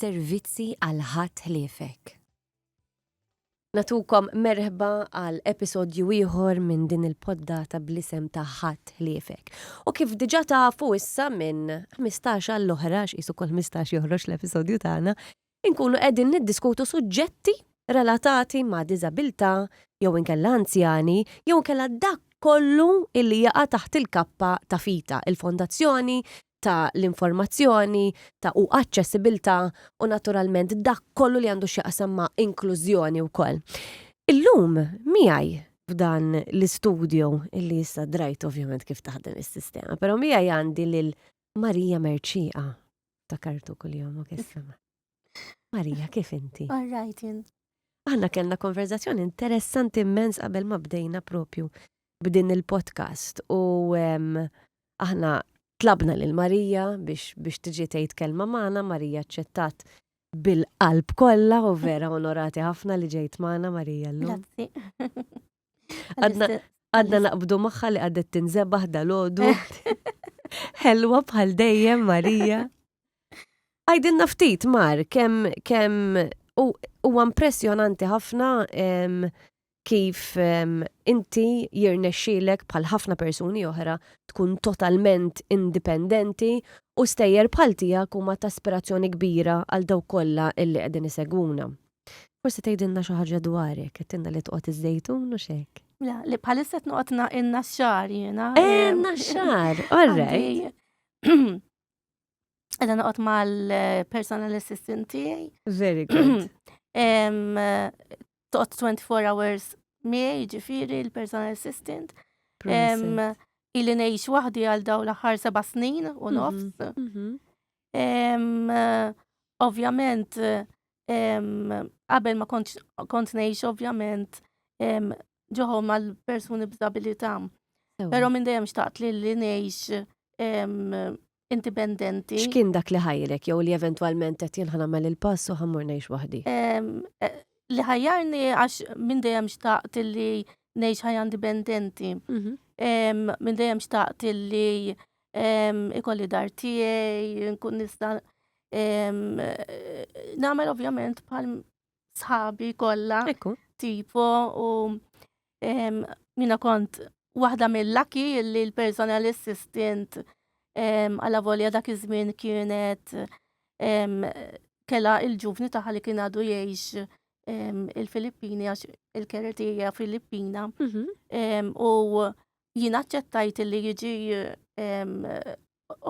servizzi għal ħadd ħliefek. Natukom merħba għal episodju ieħor minn din il-poddata bl-isem ta' Ħadd Ħliefek. U kif diġà tafu issa minn 15 għall-oħra, x'isu kol 15 joħroġ l-episodju tagħna, inkunu qegħdin niddiskutu suġġetti relatati ma' diżabilità jew inkella anzjani jew inkella dak kollu illi jaqa' taħt il-kappa ta' FITA, il-Fondazzjoni ta' l-informazzjoni, ta' u aċċessibilità u naturalment dak kollu li għandu x'jaqsam ma' inklużjoni wkoll. Illum miegħi f'dan l-istudio illi issa drajt ovvjament kif taħdem is-sistema, però miegħi għandi lil Marija Mercieqa. Takartu kuljum u kissema. Marija, kif inti? All right, jien. Aħna kellna konverzazzjoni interessanti immens qabel ma bdejna propju b'din il-podcast u aħna tlabna lil Marija biex biex tiġi tgħid kelma magħna, Marija aċċettat bil-qalb kollha u vera onorati ħafna li ġejt magħna Marija llum. Grazzi. Għadna naqbdu magħha li għadet tinżebaħ dal-għodu. Ħelwa bħal dejjem Marija. Għajdinna ftit Mar, kemm kemm huwa impressjonanti ħafna kif inti jirnexxielek bħal ħafna persuni oħra tkun totalment indipendenti u stejjer bħal tiegħek huma ta' aspirazzjoni kbira għal dawk kollha illi qegħdin isegwuna. Forsi tgħidilna xi ħaġa dwarek, qed li toqgħod iż-żejtun u xek. La, li bħalissa qed noqgħod in-naxxar jiena. Eh, naxxar, all right. Qegħda noqgħod mal-personal assistant tiegħi. Very good. Toqgħod 24 hours miegħi, ġifieri l-personal assistant. Ili ngħix waħdi għal dawn l-aħħar seba' snin u mhm, nofs. Mhm. Ovvjament, qabel ma kont kont ngħix ovvjament ġoħom mal-persuni b'disabilità. Però minn dejjem xtaqt li li ngħix indipendenti. X'kien dak li ħajrek jew li eventwalment qed jien nagħmel il-pass u ħammur ngħix waħdi? E, li ħajjarni għax minn dejjem xtaqt li ngħix ħajja indipendenti. Mhm. Minn dejjem xtaqt li ikolli dar tiegħi, nkun nista' nagħmel ovvjament bħal sħabi kollha. Tipo u mina kont waħda mill-lucky li l-personal assistant għala volja dak iż-żmien kienet kella il-ġuvni tagħha li kien għadu jgħix il-Filippini għax il-carer tiegħi Filippina. Mhm. U jien aċċettajt li jiġi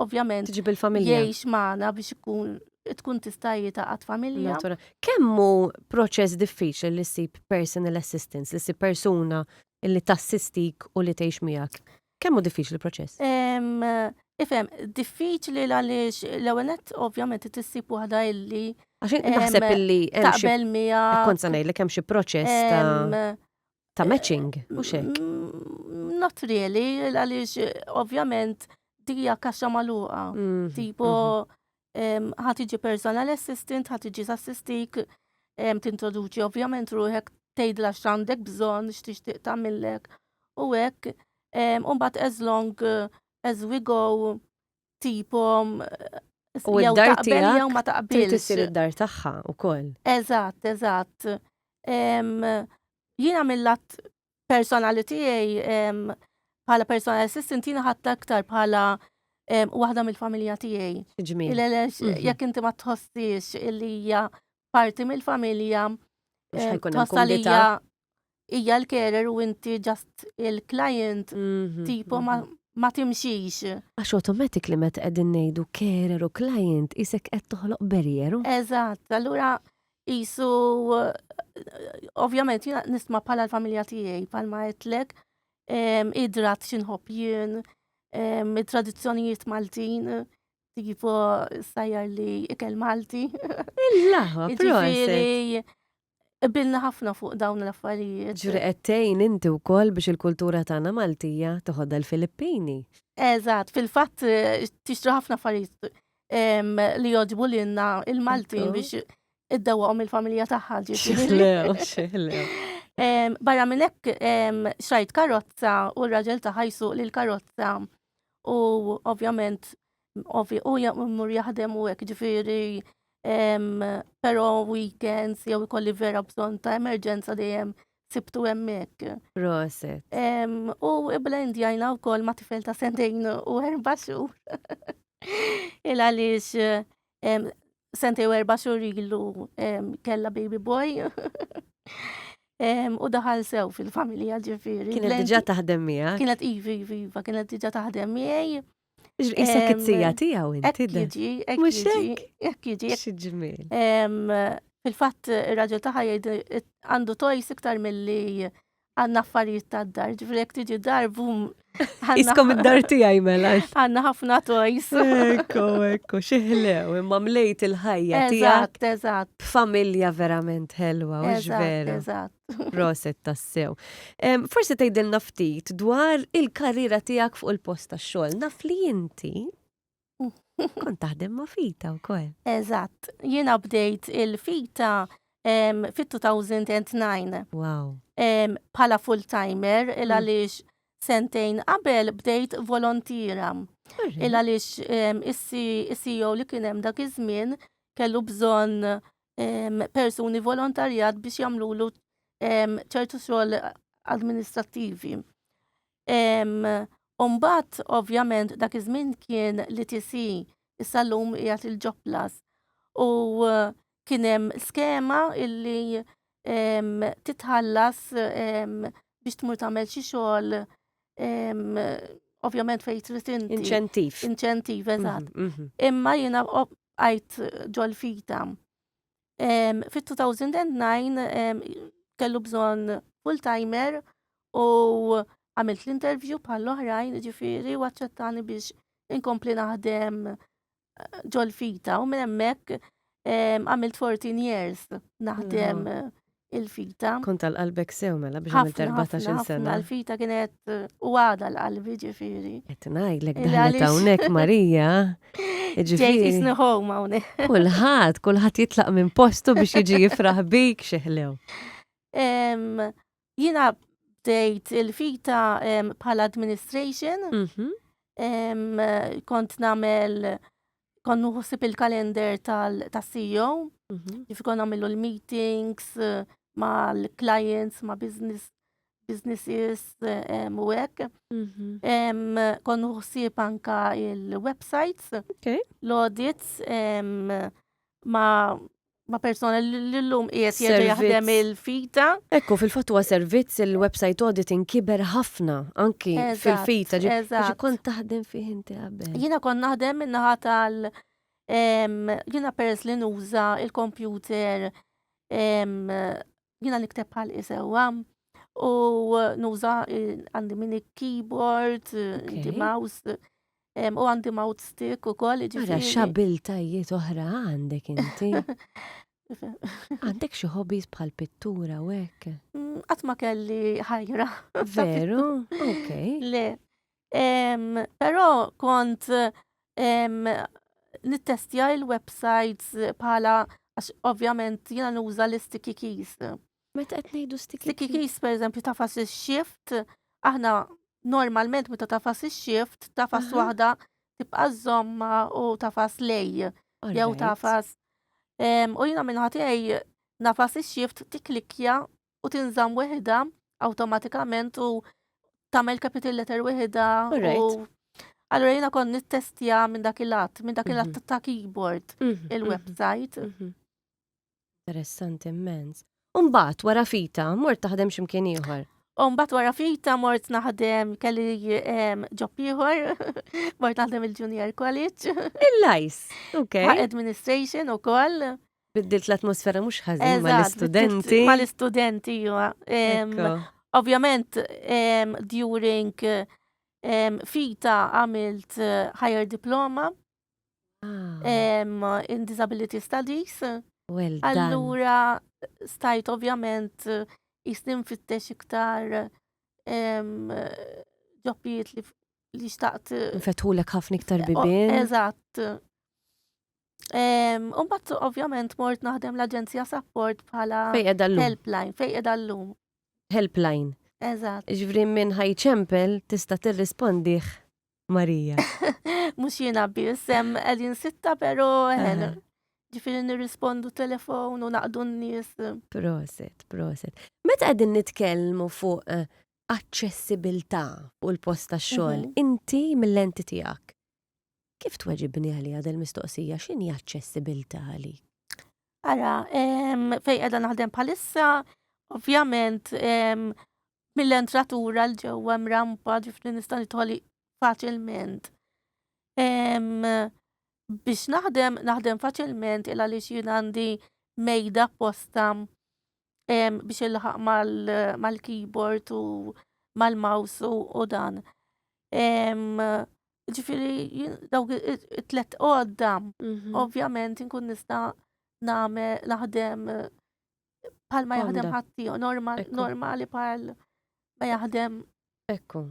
ovvjament tiġi bil-familja. Jgħix magħna biex ikun tkun tista' jitaqgħad familja. Kemm hu proċess diffiċli li ssib personal assistance, li ssib persuna li tassistik u li tgħix miegħek? Kemm hu diffiċli proċess? Ifhem, diffiċli għaliex l-ewwel nett ovvjament tissib waħda illi Għax naħseb illi taqbel miegħek. Kont se ngħidlek hemm xi proċess ta' Ta' matching, u xek? Mm, not really, għaliex ovvjament dija kaxxa maluqa. Mm, tipo, mhm. ħa tiġi personal assistant, ħa tiġi assistik, tintroduċi ovvjament ruħek tgħidla x'għandek bżonn, x'tixtieq tagħmillek. U hekk, u mbagħad as long as we go, tipo U id-dar tiegħek jew ma taqbilx. Trid issir id-dar tagħha wkoll. Eżatt, eżatt. Jiena mill-lat personali tiegħi bħala personal assistant jiena ħadd aktar bħala waħda mill-familja tiegħi. Ġmiel. Mhm. Jekk inti ma tħossix illi hija parti mill-familja, tħossa li hija hija l-carer u inti just il-client, mhm, tipo ma, mhm. ma timxix. Għax automatically meta qegħdin ngħidu carer u client isek qed toħloq barrier. Eżatt, allura jisu ovvjament jiena nisma' bħala l-familja tiegħi bħalma għedtlek idrat x'inħobb jien, it-tradizzjonijiet Maltin, tipo sajjar li ikel Malti. Il-laħwa, Ġifieri qbilna ħafna fuq dawn l-affarijiet. Ġifieri qed tgħin inti wkoll biex il-kultura tagħna Maltija toħodha l-Filippini. Eżatt, fil-fatt tixtri ħafna affarijiet li jogħġbu lilna il-Maltin biex iddewwaqhom il-familja tagħha ġifieri. X'ħlew, Barra minn hekk xrajt karozza u r-raġel tagħha jsuq lil karozza u ovvjament u jmur jaħdem u hekk ġifieri. Però weekends jew ikolli vera bżonn ta' emerġenza dejjem sibtu hemmhekk. Proset. U blendjajna wkoll ma' tifel ta' sentejn u erba' xhur. Il għaliex sentejn u erba' xhur ilu kellha baby boy. U daħal sew fil-familja ġifieri. Kienet diġà taħdem miegħek? Kienet iva, iva, iva, kienet diġà taħdem miegħi. Isek it-sija tiegħu inti. Hekk jiġi, hekk jiġi, hekk jiġi. Xi ġmiel. Fil-fatt ir-raġel tagħha jgħid għandu toys iktar milli għandna affarijiet tad-dar, ġifieri jekk tiġi dar bum. Iskom id-dar tiegħi mela. Għandna ħafna toys. Ekku, ekku, xi ħlew, imma mlejt il-ħajja tiegħek. Eżatt, eżatt. B'familja verament ħelwa, hux veru. Eżatt. Proset tassew. Forsi tgħidilna ftit dwar il-karriera tiegħek fuq il-post tax-xogħol. Naf li inti kont taħdem ma' Fita wkoll. Eżatt. Jiena bdejt il-Fita fit-2009. Wow. Bħala full-timer il mm. għaliex sentejn qabel bdejt volontira. Il għaliex is-CEO li kien hemm dak iż-żmien kellu bżonn persuni volontarjat biex jagħmlulu ċertu xogħol administrattivi. Umbat, ovvjament, dak iż-żmien kien l-ITC, issa llum qiegħed il-Jobplus. U kien hemm skema illi titħallas biex tmur tagħmel xi xogħol ovvjament fejn trid inti. Inċentiv. Inċentiv, eżatt. Mhm, mhm. Imma jiena bqajt ġol-fita. Fit-2009 kellu bżonn full-timer u għamilt l-interview bħall-oħrajn, ġifieri, u aċċettani biex inkompli naħdem eh, ġol-fita u minn hemmhekk għamilt 14 years naħdem mm. il-fita. Kont għal qalbek sew mela biex għamilt 14 sena. Il-fita kienet eh, u għada l-qalbi ġifieri. Qed ngħidlek daħlet hawnhekk Marija. Ġifieri. Jisni home hawnhekk. Kulħadd, kulħadd jitlaq minn postu biex jiġi jifraħ bik xeħlew. Jiena bdejt il-fita bħala administration. Mhm. Kont nagħmel kont nuħsib il-kalender tal-CEO, mhm. ġifi kont nagħmlu l-meetings eh, mal-clients, ma' business businesses eh, u hekk. Mhm. Kont nuħsib anka il-websites, l-audits ma' ma' persona li llum qiegħed jerġa' jaħdem il-fita. Ekku, fil-fatt huwa servizz il-website auditing kiber ħafna anki fil-fita. Ġi kont taħdem fih inti qabel. Jiena kont naħdem min-naħa tal jiena peress li nuża il-computer jiena nikteb bħal sewwa u nuża għandi mini keyboard, għandi mouse, u għandi mouth stick u koll. Ara x'abiltajiet oħra għandek inti. Għandek xi hobbies bħal pittura u hekk? Mm, qatt ma kelli ħajra. Veru? Ok. Le. Però kont nittestja il-websites bħala għax ovvjament jiena nuża l-sticky keys. Meta qed ngħidu sticky keys? Sticky keys pereżempju tafas ix-shift, aħna normalment meta tafas ix-shift, tafas waħda tibqa' żomma u tafas lej. Jew tafas. U jiena minn tiegħi nafas ix-shift tiklikja u tinżamm weħda awtomatikament u tagħmel capital letter weħda. U Allora jiena kont nittestja minn dak il-att, minn dak il-att mhm. ta' keyboard mhm, mhm, il-website. Interessanti immens. Umbagħad wara fita mort taħdem x'imkien ieħor. Umbagħad wara fita mort naħdem kelli job ieħor, mort naħdem il-Junior College. Il-lajs, ok. Administration ukoll. Biddilt l-atmosfera mhux ħażin mal-istudenti. Mal-istudenti, iva. Ovvjament, during fita għamilt eh, higher diploma Ah. In disability studies. Well done. Allura stajt ovvjament jisni nfittex iktar ġobbijiet li li xtaqt. Nfetħulek ħafna iktar bibien. Eżatt. Umbat ovvjament mort naħdem l-Aġenzija Support bħala helpline, fej qiegħda llum. Helpline. Eżatt. Ġifieri minn ħajċempel tista' tirrispondih Marija. Mhux jiena biss, hemm qegħdin sitta però Ġifieri nirrispondu telefon u naqdu n-nies. Proset, proset. Meta qegħdin nitkellmu fuq eh, aċċessibilità fuq il-post tax-xogħol, mhm. inti mill-lenti tiegħek, kif tweġibni għaliha del mistoqsija x'inhi aċċessibilità għalik? Ara, fejn qiegħda naħdem bħalissa, ovvjament mill-entratura l ġewwa hemm rampa ġifri nista' nidħol faċilment. Biex naħdem, naħdem faċilment il għaliex jien għandi mejda apposta biex ilħaq mal-keyboard u mal-mouse u dan. Ġifiri, dawk it-tlet għodda, mhm. ovvjament inkun nista' nagħmel naħdem bħal ma jaħdem ħadd normali bħal ma jaħdem. Ekku.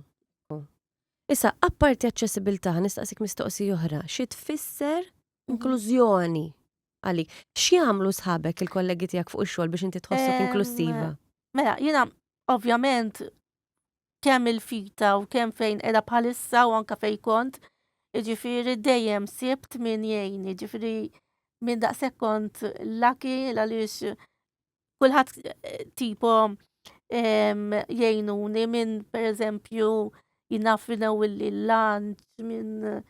Issa, apparti aċċessibilità, nistaqsik mistoqsija oħra, xi tfisser mhm. inklużjoni għalik? X'jagħmlu sħabek il-kollegi tiegħek fuq ix-xogħol biex inti tħossok inklusiva? Mela, jiena ovvjament kemm il-fita u kemm fejn qiegħda bħalissa u anke fejn kont, jiġifieri dejjem sibt min jgħinni, jiġifieri minn daqshekk kont lucky għaliex kulħadd eh, tipo jgħinuni minn pereżempju jinaf li l-lunch, minn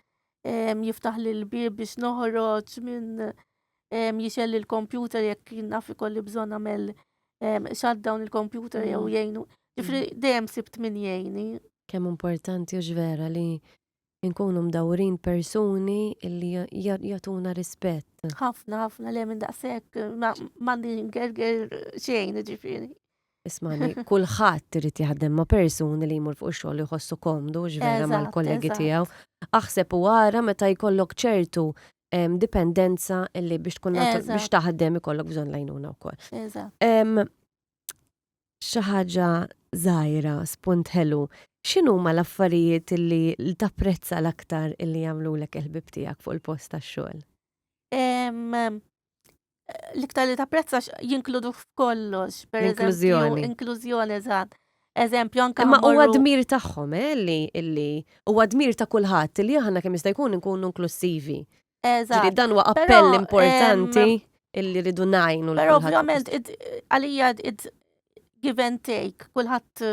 jiftaħ li l-bib biex noħroġ, minn jixelli l-computer jekk naf ikolli bżonn nagħmel shutdown il-computer jew mm. jgħinu. Ġifri mm. dejjem sibt min jgħini. Kemm importanti u vera li nkunu mdawrin persuni li jagħtuna rispett. Ħafna, ħafna le minn daqshekk m'għandi ngerger xejn ġifieri. Ismani, kulħadd irid jaħdem ma' persuni li jmur fuq ix-xogħol jħossu komdu ġvera mal-kollegi tiegħu. Aħseb u ara meta jkollok ċertu dipendenza illi biex tkun biex taħdem ikollok bżonn lajnuna wkoll. Xi ħaġa żgħira, spunt ħelu, x'inhuma l-affarijiet illi tapprezza l-aktar illi jagħmlulek il-ħbib tiegħek fuq il-post tax-xogħol? L-iktar li tapprezza jinkludu f'kollox, per eżempju, inklużjoni eżatt. Eżempju, anka. Imma huwa dmir tagħhom, eh, li illi huwa dmir ta' kulħadd li aħna kemm jista' jkun inkunu inklusivi. Eżatt. Dan huwa appell importanti illi rridu ngħinu. Però ovvjament għalija give and take, kulħadd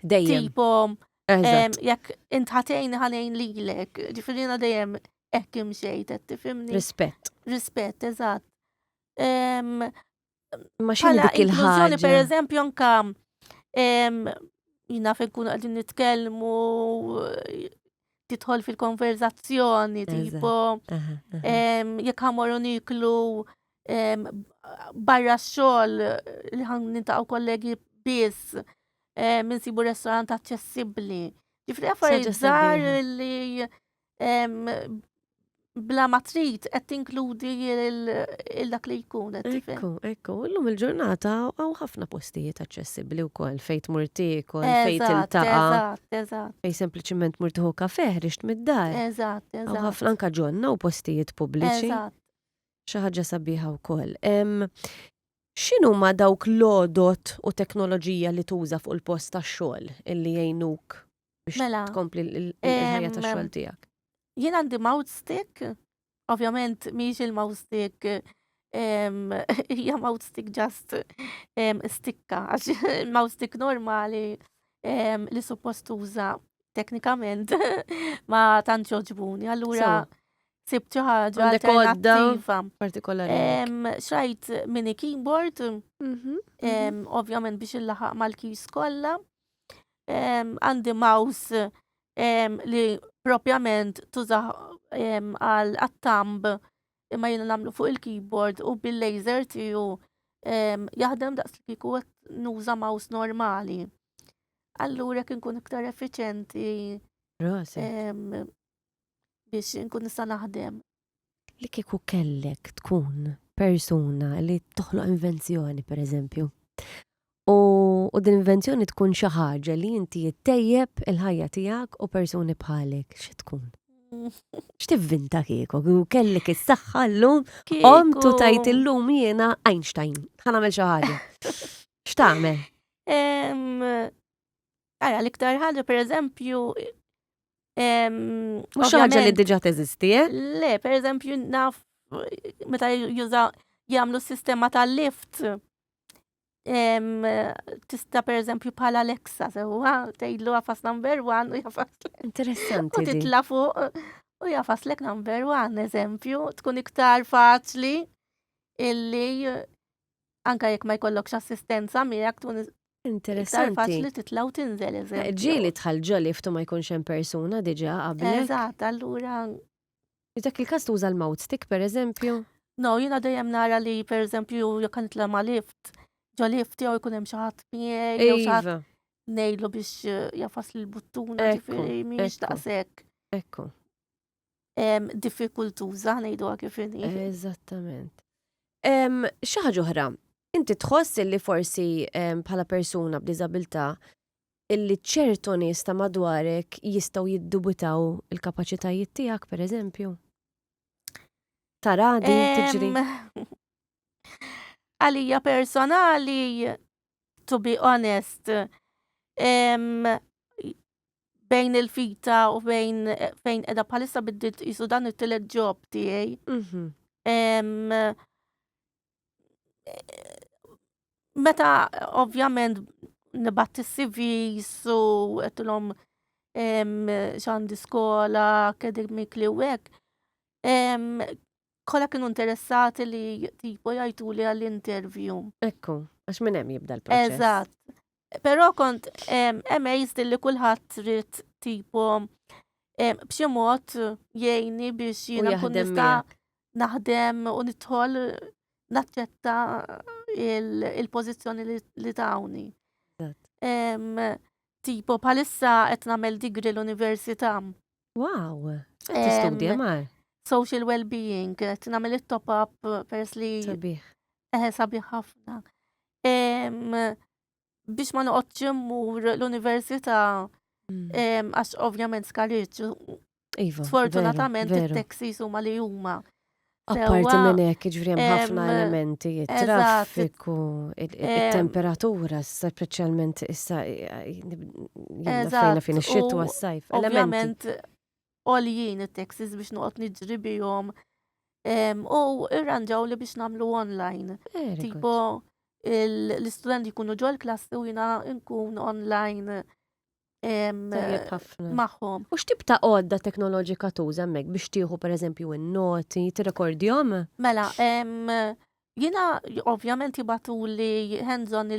dejjem. Tipo, jekk int ħatejn ħanejn lilek, ġifieri dejjem hekk imxejt, qed tifhimni? Rispett. Rispett, eżatt. Ma x'inhi dik il-ħaġa? Per eżempju, anka jina fejn kunu qegħdin nitkellmu tidħol fil-konverzazzjoni, tipo jekk ħamorru niklu barra x-xogħol li ħan nintaqgħu kollegi biss minsibu restorant aċċessibbli. Ġifri affarijiet żgħar li bla ma trid qed tinkludi il dak li jkun qed tifhem. Ekku, ekku, illum il-ġurnata hawn ħafna postijiet aċċessibbli wkoll fejn tmur tiekol, fejn tiltaqa'. Eżatt, eżatt. Fejn sempliċiment mur tieħu kafè ħriġt mid-dar. Eżatt, eżatt. Hawn ħafna anke ġonna u postijiet pubbliċi. Eżatt. Xi ħaġa sabiħa wkoll. X'inhuma dawk l-għodod u teknoloġija li tuża fuq il-post tax-xogħol illi jgħinuk biex mela, tkompli l-ħajja tax-xogħol tiegħek? Jien għandi mouse stick, ovvjament mhix il-mouse stick hija mouse stick just stikka, għax il-mouse stick normali li suppost tuża teknikament ma tantx jogħġbuni. Allura sibt xi ħaġa alternattiva. Partikolari. Xrajt mini keyboard, mhm, mhm. ovvjament biex illaħaq mal-keys kollha. Għandi mouse li propjament tuża għal attamb imma jiena nagħmlu fuq il-keyboard u bil-laser tiegħu jaħdem daqs li kieku qed nuża mouse normali. Allura jekk inkun iktar effiċenti biex inkun nista' naħdem. Li kieku kellek tkun persuna li toħloq invenzjoni, per eżempju, u, u din invenzjoni tkun xi ħaġa li inti ttejjeb il-ħajja tiegħek u persuni bħalek, xi tkun? X'tivvinta kieku? Kieku kellek is-saħħa llum, qomt u tajt illum jiena Einstein, ħa nagħmel xi ħaġa. X'tagħmel? Ara, l-iktar ħaġa, per eżempju, Mhux xi ħaġa li diġà teżisti, eh? Le, per eżempju, naf. meta juża jagħmlu s-sistema tal-lift tista per eżempju bħala Alexa sewwa tgħidlu għafas number one u jafas. Interessanti. U titla fuq u jafaslek number one eżempju tkun iktar faċli illi anka jekk ma jkollokx assistenza miegħek tkun Interessanti. Faċli titla' u tinżel eżempju. Eh, ġieli tħall ġo lift u ma jkunx hemm persuna diġà qabel. Eżatt, allura. Dak il-każ tuża l-mouth stick per eżempju? No, jiena dejjem nara li per eżempju jekk nitla' ma' lift, ġo lift jew ikun hemm xi ħadd miegħi jew xi ħadd iva. ngħidlu biex eh, jafas l-buttuna ġifieri mhijiex daqshekk. Ekku. Diffikultuża ngħiduha kif inhi. Eżattament. Xi ħaġa oħra, inti tħoss li forsi bħala persuna b'diżabilità illi ċertu nies ta' madwarek jistgħu jiddubitaw il-kapaċitajiet tiegħek, pereżempju? Tara din tiġri? Għalija personali, to be honest, bejn il-fita u bejn fejn edha bħalissa biddilt jisu dan it-tielet job tiegħi. Mhm. Meta ovvjament nibat is-CVs u għedtilhom x'għandi skola, academically u hekk, kollha kienu interessati li tipo jgħajtuli għall-interview. Ekku, għax minn hemm jibda l-proċess. Eżatt. Però kont amazed li kulħadd ried tipo b'xi mod jgħinni biex jiena nkun nista' naħdem u nidħol naċċetta il-pożizzjoni li tawni. Tipo bħalissa qed nagħmel degree l-università. Wow! Tistudja mar? Social well-being, qed nagħmel it-top up peress li. Sabiħ. Eħe, sabiħ ħafna. Biex ma noqgħodx immur l-università mm. għax ovvjament skariġġ. Iva, Sfortunatament it-taxis huma li huma. Apparti minn hekk, jiġifieri hemm ħafna elementi, it-traffiku, it-temperatura, speċjalment issa fejna fin ix-xitwa s-sajf. Ovvjament għoljin it-taxis biex noqgħod niġri bihom. U irranġaw li biex nagħmlu online. Tipo l-istudenti jkunu ġol klassi u jina nkun online magħhom. U x'tip ta' għodda teknoloġika tuża hemmhekk biex tieħu pereżempju in-noti, tirrekordjhom? Mela, jiena ovvjament jibatuli hands-on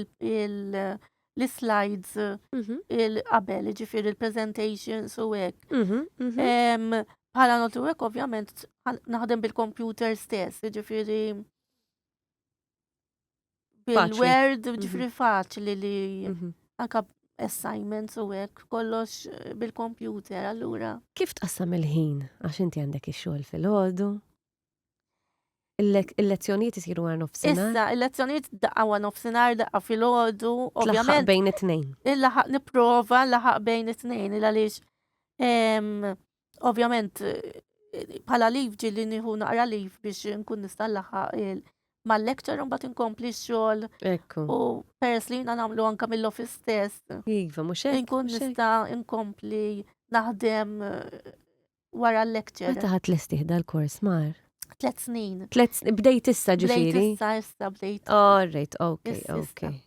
l-slides mhm. il-qabel, ġifieri il-presentations u hekk. Mhm, mhm. Bħala noti u hekk ovvjament naħdem bil-computer stess, ġifieri bil-Word, ġifri faċli li anka assignments u hekk kollox eh, bil-computer allura. Kif tqassam il-ħin għax inti għandek ix-xogħol fil-ħodu? Il-lezzjonijiet isiru għar nofsinhar. Issa, il-lezzjonijiet daqqa wara nofsinhar, daqqa fil-ħodu, ovvjament. bejn it-tnejn. Il-laħaq nipprova laħaq bejn it-tnejn, il għaliex Ovvjament, bħala leave ġieli nieħu naqra leave biex nkun nista' nlaħħaq mal-lecture u mbagħad inkompli x-xogħol. Ekku. U peress li jiena nagħmlu anke mill-office stess. Iva, mhux hekk. Inkun nista' nkompli naħdem eh, wara l-lecture. Meta ħadd lestih dal-kors mar? Tlet snin. Tlet snin, bdejt issa ġifieri? Bdejt issa, issa bdejt. All right, okay, okay.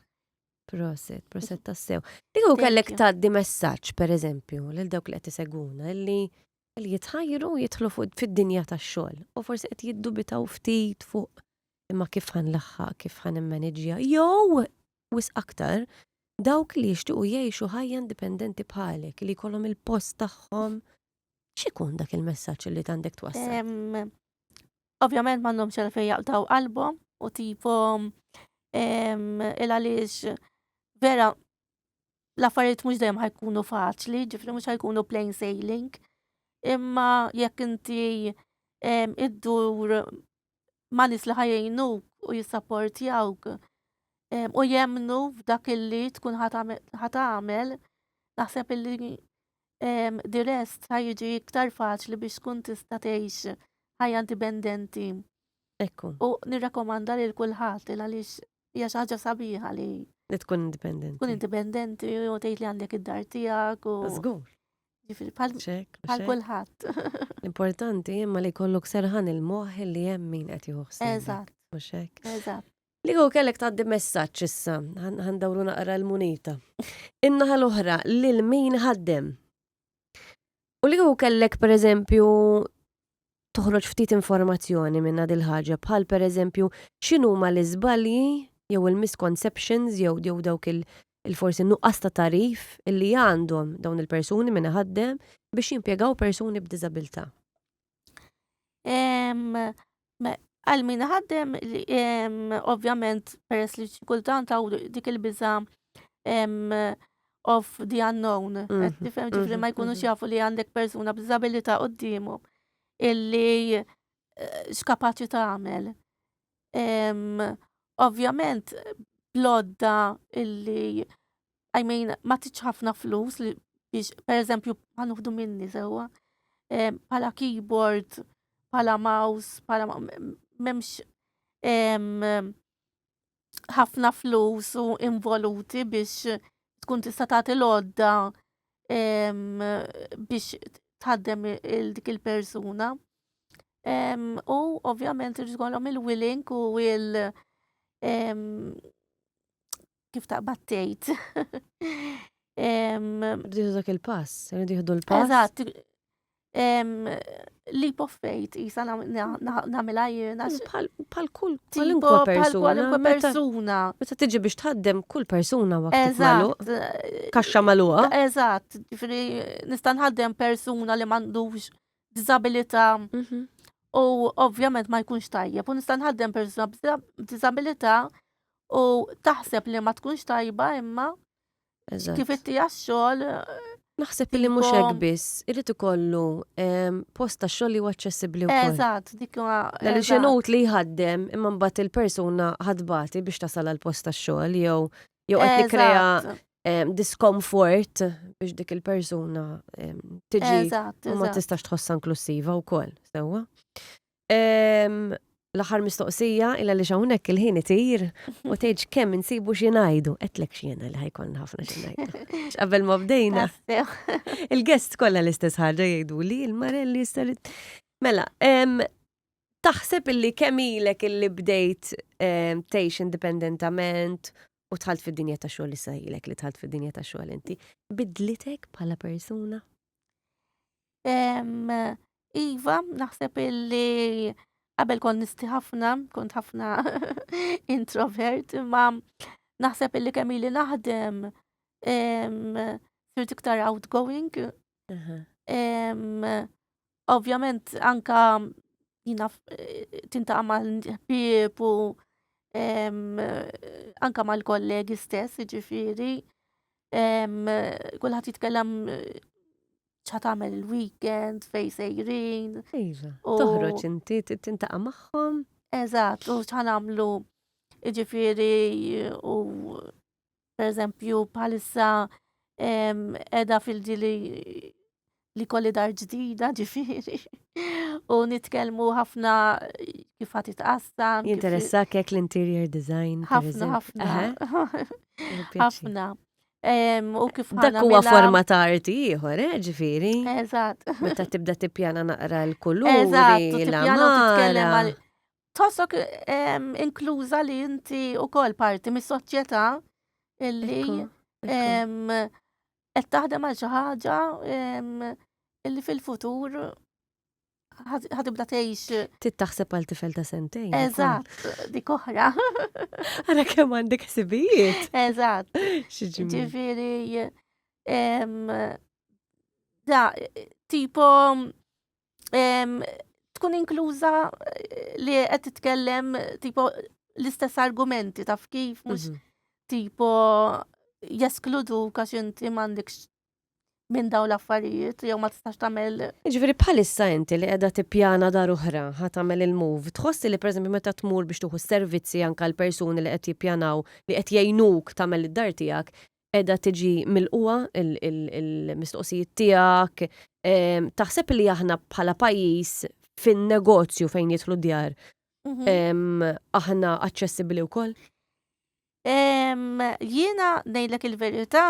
Proset, proset tassew. Kieku kellek tgħaddi messaġġ, per eżempju, lil dawk li qed isegwuna li li jitħajru jidħlu fid-dinja tax-xogħol u forsi qed jiddubitaw ftit fuq imma kif ħa nlaħħaq, kif ħa nimmaniġġja, jew wisq aktar dawk li jixtiequ jgħixu ħajja indipendenti bħalek, li jkollhom il-post tagħhom. X'ikun dak il-messaġġ li għandek twassal? Ovvjament m'għandhomx għalfejn jaqtgħu qalbhom u tipo il għaliex vera l-affarijiet mhux dejjem ħajkunu faċli, ġifri mhux ħajkunu plain sailing. Imma jekk inti iddur ma' nies li ħajjnuk u jissapportjawk u jemmnu f'dak illi tkun ħatagħmel, naħseb illi the rest ħa jiġi iktar faċli biex tkun tista' tgħix ħajja indipendenti. Ekku. U nirrakkomanda lil kulħadd il għaliex hija xi ħaġa sabiħa li Li tkun indipendenti. Tkun indipendenti u tgħid li għandek id-dar tiegħek u. Żgur. Ġifieri bħal kulħadd. L-importanti imma li jkollok serħan il-moħħ li hemm min qed jieħu ħsieb. Eżatt. Mhux hekk. Eżatt. Li hu kellek tgħaddi messaġġ issa, ħandawru naqra l-munita. In-naħa l-oħra lil min ħaddem. U li hu kellek pereżempju toħroġ ftit informazzjoni minn dil ħaġa bħal pereżempju x'inhuma l-iżbalji jew il-misconceptions jew jew dawk il il-forsi nuqqas ta' tagħrif illi għandhom dawn il-persuni min iħaddem biex jimpjegaw persuni b'diżabilità. Għal min iħaddem, ovvjament peress li xi kultant hawn dik il-biża' of the unknown. Qed tifhem ġifieri ma jkunux jafu li għandek persuna b'diżabilità quddiemhom illi x'kapaċi tagħmel. Ovvjament bl-għodda illi I mean ma tridx ħafna flus li biex pereżempju ħa nieħdu minni sewwa bħala keyboard, bħala mouse, bħala m'hemmx ħafna flus u involuti biex tkun tista' tagħti l-għodda biex tħaddem il dik il-persuna. U ovvjament irid ikollhom il-willing u il kif taqbad tgħid. Rridu dak il-pass, rridu jieħdu l-pass. Eżatt. Leap of faith, jisa namela jiena. Bħal kull kwalunkwe persuna. persuna. Meta tiġi biex tħaddem kull persuna waqt magħluq. Kaxxa magħluqa. Eżatt, ġifieri nista' nħaddem persuna li m'għandux diżabilità u ovvjament ma jkunx tajjeb. U nista' nħaddem persuna b'diżabilità u taħseb li ma tkunx tajba imma Kif ittija x-xogħol. Naħseb li mhux hekk biss, irid ikollu post ta' xogħol li huwa aċċessibbli wkoll. Eżatt, dik huwa. Għaliex inut li jħaddem imma mbagħad il-persuna ħadbati biex tasal għal post ta' xogħol jew jew qed nikkrea diskomfort biex dik il-persuna tiġi u ma tistax tħossha inklusiva wkoll, sewwa. L-aħħar mistoqsija illa li hawnhekk il-ħin itir u tgħidx kemm insibu xi ngħidu. Qedlek x'jiena li ħajkollna ħafna xi ngħidu. X'qabel ma bdejna. Il-guest kollha l-istess ħaġa jgħidu li l-Marelli jista' Mela, taħseb illi kemm ilek illi bdejt tgħix indipendentament u dħalt fid-dinja ta' xogħol issa ilek li dħalt fid-dinja ta' xogħol inti, bidlitek bħala persuna? Iva, naħseb illi qabel kont nisti ħafna, kont ħafna introvert, imma naħseb illi kemm ili naħdem sirt iktar outgoing. Ovvjament anka jina tintaqa' mal-ħbieb u anka mal-kollegi stess, jiġifieri. Kulħadd jitkellem ċa tagħmel il-weekend, fej sejrin. Iva, toħroġ inti tintaqa' magħhom. Eżatt, u ċa nagħmlu jiġifieri u per eżempju bħalissa qiegħda fil-ġili li kolli dar ġdida ġifieri. U nitkellmu ħafna kif ħadd itqassam. Jinteressak hekk l-interior design. Ħafna, ħafna. Ħafna. U kif Dak huwa forma ta' arti ieħor, eh, ġifieri. Eżatt. Meta tibda tippjana naqra l-kuluri, Eżatt, tippjana titkellem Tħossok inkluża li inti wkoll parti mis-soċjetà illi qed taħdem għal xi ħaġa illi fil-futur ħatibda tgħix. Trid taħseb għal tifel ta' sentejn. Eżatt, dik oħra. Ara kemm għandek ħsibijiet. Eżatt. Ġifieri da tipo tkun inkluża eh, li qed titkellem tipo l-istess argumenti taf kif mhux mhm. tipo jeskludu għax inti m'għandekx minn dawn l-affarijiet jew ma tistax tagħmel. Jiġifieri bħalissa inti li qiegħda tippjana dar oħra ħa tagħmel il-move, tħossi li pereżempju meta tmur biex tieħu s-servizzi anke għal persuni li qed jippjanaw li qed jgħinuk tagħmel id-dar tiegħek, qiegħda tiġi milqugħa il-mistoqsijiet tiegħek, taħseb li aħna bħala pajjiż fin-negozju fejn jidħlu d-djar mhm. aħna aċċessibbli wkoll? Jiena ngħidlek il-verità.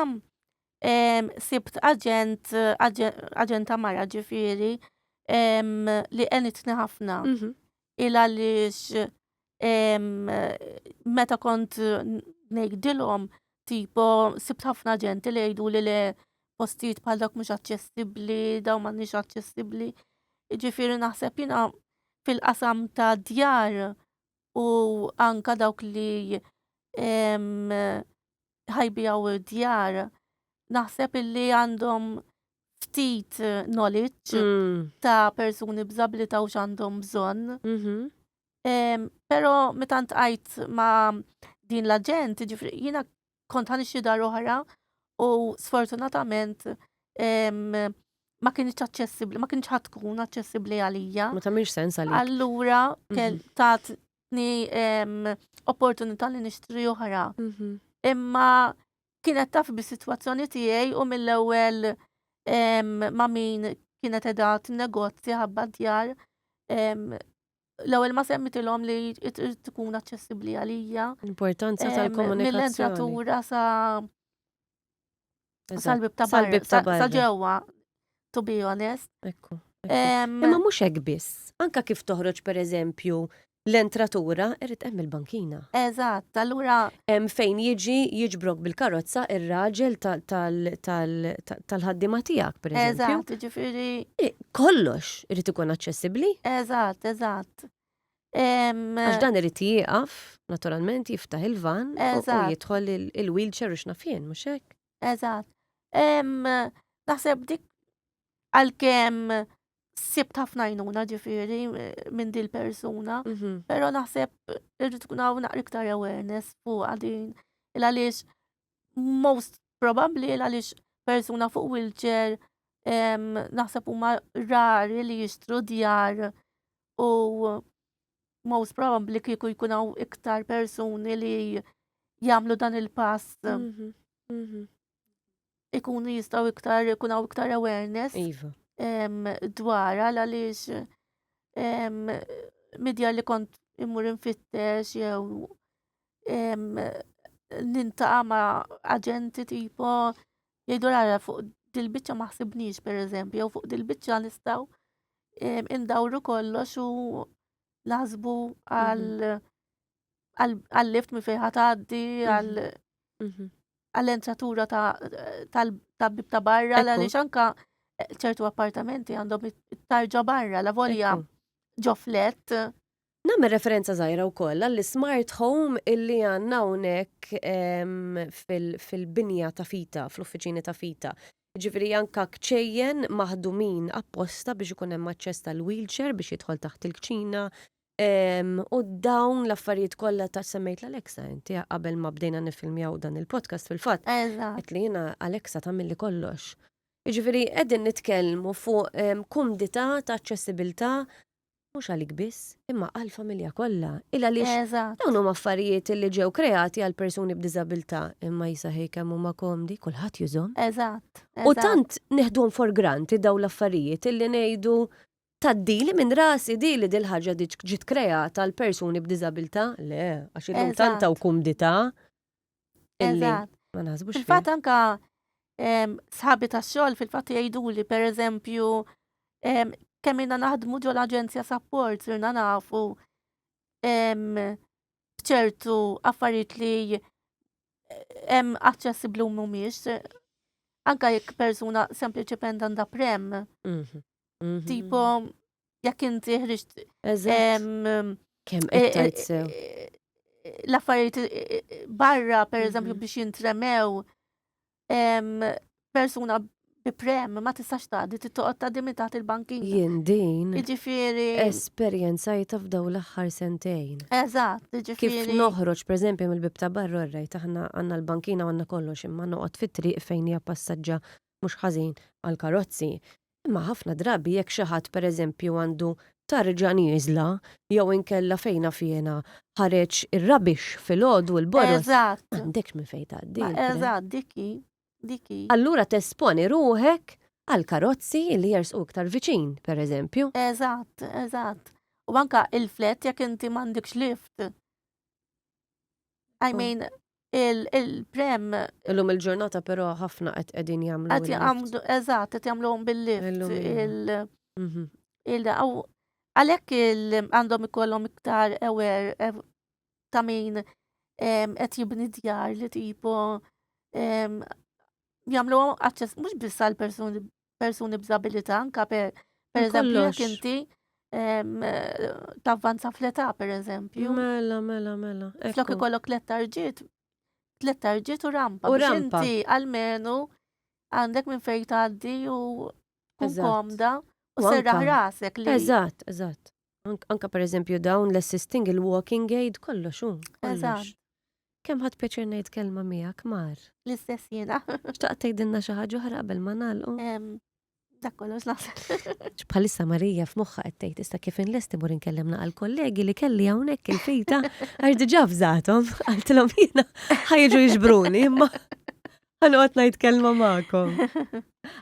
Sibt aġent, aġenta mara ġifieri, li għenitni ħafna. Mhm. Il għaliex meta kont ngħidilhom tipo sibt ħafna aġenti li jgħidu li le postijiet bħal dak mhux aċċessibbli, dawn m'għandniex aċċessibbli. Ġifieri naħseb jiena fil-qasam ta' djar u anka dawk li ħajbijaw id-djar, naħseb illi għandhom ftit knowledge ta' persuni b'żabilità u x'għandhom bżonn. Mm-hmm. Pero meta ntqajt ma' din l-aġent, ġifri, jiena kont ħanixxi dar oħra u sfortunatament ma kienx aċċessibbli, ma kienx ħadd tkun aċċessibbli għalija. Ma tagħmilx sens għalik. Allura kell mhm. tatni opportunità li nixtri oħra. Mhm. Imma kienet taf bis-sitwazzjoni tiegħi u mill-ewwel ma' min kienet edha tinnegozja ħabba djar l-ewwel ma semmitilhom li trid tkun aċċessibbli għalija. Importanza tal-komunikazzjoni. Mill-entratura sa sal-bib ta' barra, sa ġewwa, to be honest. Ekku. Imma mhux hekk biss. Anka kif toħroġ pereżempju l-entratura irid hemm il-bankina. Eżatt, allura. Hemm fejn jiġi jiġbrok bil-karozza ir-raġel tal-ħaddiema tiegħek, pereżempju. Eżatt, ġifieri. Kollox irid ikun aċċessibbli. Eżatt, eżatt. Għax dan irid jieqaf, naturalment, jiftaħ il-van u jidħol il-wheelchair u x'naf jien, mhux hekk? Eżatt. Naħseb dik għalkemm sibt ħafna għajnuna ġifieri minn dil persuna, mhm. però naħseb irrid tkun hawn naqra iktar awareness fuq din il għaliex most probably il għaliex persuna fuq wheelchair naħseb huma rari li jixtru djar u most probably kieku jkun hawn iktar persuni li jagħmlu dan il-pass. Mhm, mhm. Ikunu jistgħu iktar ikun hawn iktar awareness. Iva. Dwar għaliex midja li kont immur infittex jew nintaqa' ma' aġenti tipo jgħidu rara fuq dil-biċċa ma ħsibniex pereżempju, jew fuq dil-biċċa nistgħu indawru kollox u naħsbu mhm. għal-lift minn fejn tgħaddi, għal mhm. għall-entratura tal-bib ta' barra, għaliex anka eh, ċertu appartamenti għandhom it-tarġa barra, la volja ġo flet. Nagħmel referenza żgħira wkoll għall-smart home illi għandna hawnhekk fil-binja ta' Fita, fl-uffiċini ta' Fita. Jiġifieri anka kċejjen maħdumin apposta biex ikun hemm aċċess tal-wheelchair biex jidħol taħt il-kċina. U dawn l-affarijiet kollha ta' semmejt l-Alexa inti qabel ma bdejna nifilmjaw dan il-podcast fil-fatt. Qed li jiena Alexa tagħmilli kollox. Jiġifieri qegħdin nitkellmu fuq kumdità ta' aċċessibilità mhux għalik biss, imma għall-familja kollha. Il għaliex dawn huma affarijiet li ġew kreati għal persuni b'diżabilità, imma jisa ħej kemm huma komdi, kulħadd jużhom. Eżatt. U tant neħduhom for granted dawn l-affarijiet illi ngħidu tgħaddili minn rasi di li dil-ħaġa ġiet kreata għal persuni b'diżabilità? Le, għax illum tant hawn kumdità. Eżatt. Ma naħsbux. Fil-fatt anka sħabi tax-xogħol fil-fatt jgħiduli pereżempju kemm ilna naħdmu ġol aġenzja support sirna nafu b'ċertu affarijiet li hemm aċċessibbli u mhumiex. Anka jekk persuna sempliċement għandha prem. Mhm. Mhm. Tipo, jekk inti ħriġt. Kemm qed tgħid sew. L-affarijiet barra, per eżempju, mhm. biex jintremew persuna bi prem ma tistax tgħaddi, tittoqgħod tgħaddi minn taħt il-bankin. Jien din. Jiġifieri. Esperjenzajta f'daw l-aħħar sentejn. Eżatt, jiġifieri. Kif noħroġ pereżempju mill-bib ta' barra rajt aħna għandna l-bankina u għandna kollox imma noqgħod fit-triq fejn hija passaġġa mhux ħażin għal karozzi. Imma ħafna drabi jekk xi ħadd pereżempju għandu tarġa nieżla jew inkella fejn naf jiena ħareġ ir-rubbish filgħodu l-boroż. Eżatt. M'għandekx minn fejn tgħaddi. Eżatt, dik hi, dik hi. Allura tesponi ruħek għal karozzi li jersqu iktar viċin, pereżempju. Eżatt, eżatt. U anka il-flat jekk inti m'għandekx lift. I mean. Il-prem. Illum il-ġurnata però ħafna qed qegħdin jagħmlu. Qed jagħmlu, eżatt, qed jagħmluhom bil-lift. Il, mhm. il, għalhekk għandhom ikollhom iktar aware ta' min qed jibni djar li tipo jagħmlu aċċess mhux biss għal persuni persuni b'żabilità anka per eżempju jekk inti tavvanza fl-età per eżempju. Mela, mela, mela. Flok ikollok tlet tarġiet, tlet tarġiet u rampa. U rampa. Inti almenu għandek minn fejn tgħaddi u tkun komda u serraħ rasek li. Eżatt, eżatt. Anka per eżempju dawn l-assisting, il-walking aid, kollox hu. Eżatt. Kemm ħadt pjaċir ngħid kelma miegħek, Mar. L-istess jiena. Xtaqt tgħidilna xi ħaġa oħra qabel ma nagħlqu? Dak kollox naħseb. Bħalissa Marija f'moħħha qed tgħid issa kif inlesti mur inkellem naqal kollegi li kelli hawnhekk il-fita għax diġà fżathom qaltilhom jiena ħajġu jiġbruni imma ħanoqgħod ngħid kelma magħkom.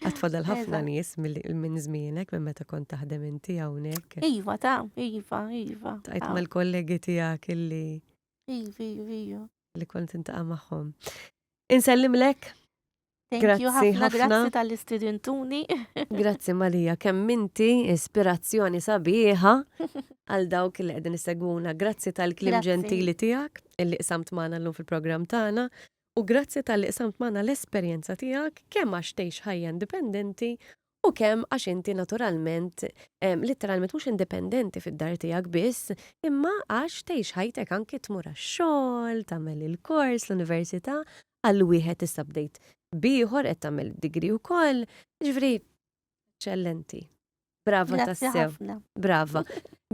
Għad fadal ħafna nies minn żmienek minn meta kont taħdem inti hawnhekk. Iva ta' iva, iva. Tajt mal-kollegi tiegħek illi Iva, iva, iva. Li kont intaqa' magħhom. Insellimlek. Grazzi ħafna, grazzi tal-istudentuni. Grazzi Marija, kemm inti ispirazzjoni sabiħa għal dawk li qegħdin isegwuna. Grazzi tal-kliem ġentili tiegħek illi qsamt magħna llum fil-programm tagħna u grazzi tal-li qsamt magħna l-esperjenza tiegħek kemm għax tgħix ħajja indipendenti u kemm għax inti naturalment, litteralment mhux indipendenti fid-dar tiegħek biss, imma għax tgħix ħajtek anki tmur għax-xogħol, tagħmel il-kors, l-università, għal wieħed issa bdejt b'ieħor qed tagħmel id-degree wkoll. Jiġifieri eċċellenti. Brava tassew. Brava.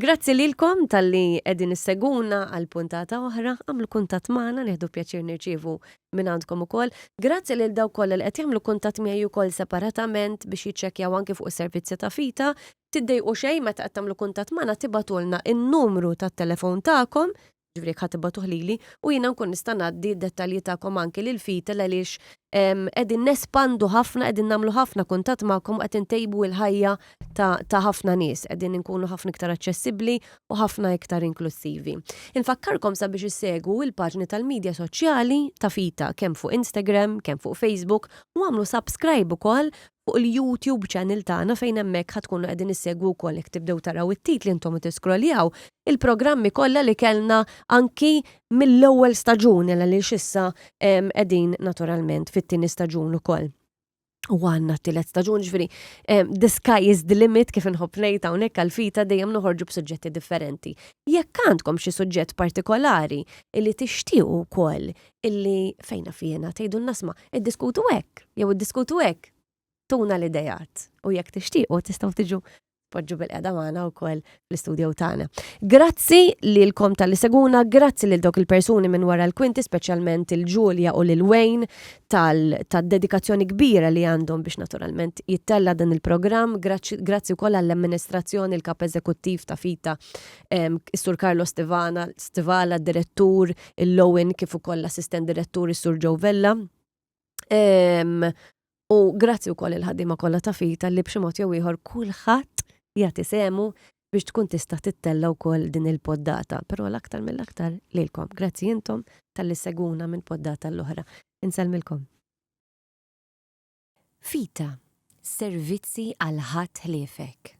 Grazzi lilkom talli qegħdin isseguna għal puntata oħra, għamlu kuntatt magħna, nieħdu pjaċir nirċievu minn għandkom ukoll. Grazzi lil dawk kollha li qed jagħmlu kuntatt miegħi wkoll separatament biex jiċċekkjaw anki fuq is-servizzi ta' Fita. Tiddejqu xejn meta qed tagħmlu kuntatt magħna tibagħtulna n-numru tat-telefon tagħkom ġifieri jekk ħa tibagħtuh lili, u jiena nkun nista' ngħaddi d-dettalji tagħkom anki lil Fita għaliex qegħdin nespandu ħafna, qegħdin nagħmlu ħafna kuntatt magħkom u qed intejbu l-ħajja ta' ħafna nies, qegħdin inkunu ħafna iktar aċċessibbli u ħafna iktar inklussivi. Infakkarkom sabiex issegwu il-paġni tal-midja soċjali ta' Fita kemm fuq Instagram, kemm fuq Facebook u għamlu subscribe ukoll fuq il-YouTube channel tagħna fejn hemmhekk ħa tkunu qegħdin issegwu wkoll jekk tibdew taraw it-titli intom u tiskroljaw il-programmi kollha li kellna anki mill-ewwel staġun għaliex issa qegħdin naturalment fit-tieni staġun ukoll. U għanna t-tielet staġun ġifieri the sky is the limit kif inħobb ngħid hawnhekk għal-fita dejjem noħorġu b'suġġetti differenti. Jekk għandkom xi suġġett partikolari illi tixtiequ wkoll illi fejn naf jiena tgħidulna sma' iddiskutu hekk jew iddiskutu hekk tuna l-idejat u jekk tixtiequ tistgħu tiġu poġġu bil-qeda magħna wkoll fl-istudio tagħna. Grazzi lilkom tal-li seguna, grazzi lil dawk il-persuni minn wara l-kwinti, speċjalment il-Ġulja u lil Wayne tal-dedikazzjoni kbira li għandhom biex naturalment jittella dan il-programm. Grazzi wkoll għall-amministrazzjoni, il-kap eżekuttiv ta' Fita is-Sur Carlo Stivala, Stivala, direttur, il-Lowen kif ukoll l-assistent direttur is-Sur Joe Vella. U grazzi wkoll il-ħaddiema kollha ta' Fita li b'xi mod jew ieħor kulħadd jagħti sehmu biex tkun tista' tittella wkoll din il-poddata. Però l-aktar mill-aktar lilkom. Grazzi intom talli seguna minn poddata l-oħra. Insellmilkom. Fita, servizzi għal ħadd ħliefek.